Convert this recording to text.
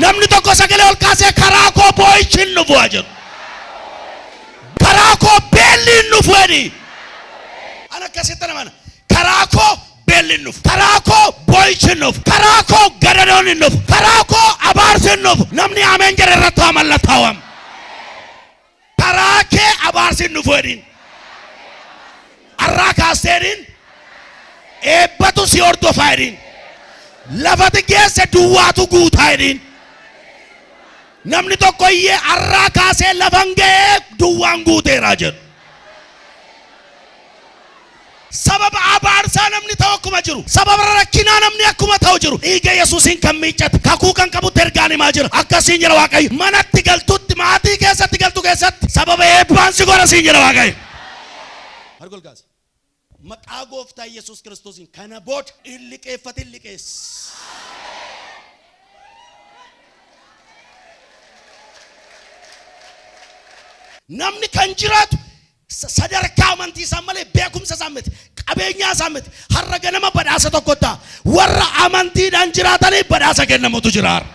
Namni tokko sagalee ol kaasee karaa koo boo'ichi hin dhufu haa jedhu. Karaa koo beelli hin dhufu jedhi. An akkasitti namana. Karaa koo beelli hin dhufu. Karaa koo boo'ichi hin dhufu. Karaa koo gadadoon hin dhufu. Karaa koo abaarsi hin dhufu. Namni ameen jedhe irratti haa mallattaawam. Karaa kee abaarsi hin dhufu jedhiin. Arraa kaastee jedhiin. Eebbatu si hordofaa jedhiin. Lafati geesse duwwaatu guutaa jedhiin. Namni tokko iyyee arraa kaasee lafan ga'ee duwwaan guuteera jedhu. Sababa abaarsaa namni ta'u akkuma jiru, sababa rakkinaa namni akkuma ta'u jiru, dhiiga Yesuusiin kan miiccate, kakuu kan qabutti ergaan himaa jira. Akkasiin jedha Waaqayyo. Manatti galtutti, maatii keessatti galtu keessatti sababa eebbaan si godha siin jedha Waaqayyo. Harka ol kaasi. Maqaa gooftaa Yesuus Kiristoosiin kana booda hin liqeeffatin liqeessi. Namni kan jiraatu Sadarkaa amantii isaa malee beekumsa isaa miti, qabeenyaa isaa miti. Har'a ganama badhaasa tokko ta'a. Warra amantiidhaan jiraataniif badhaasa kennamutu jira har'a.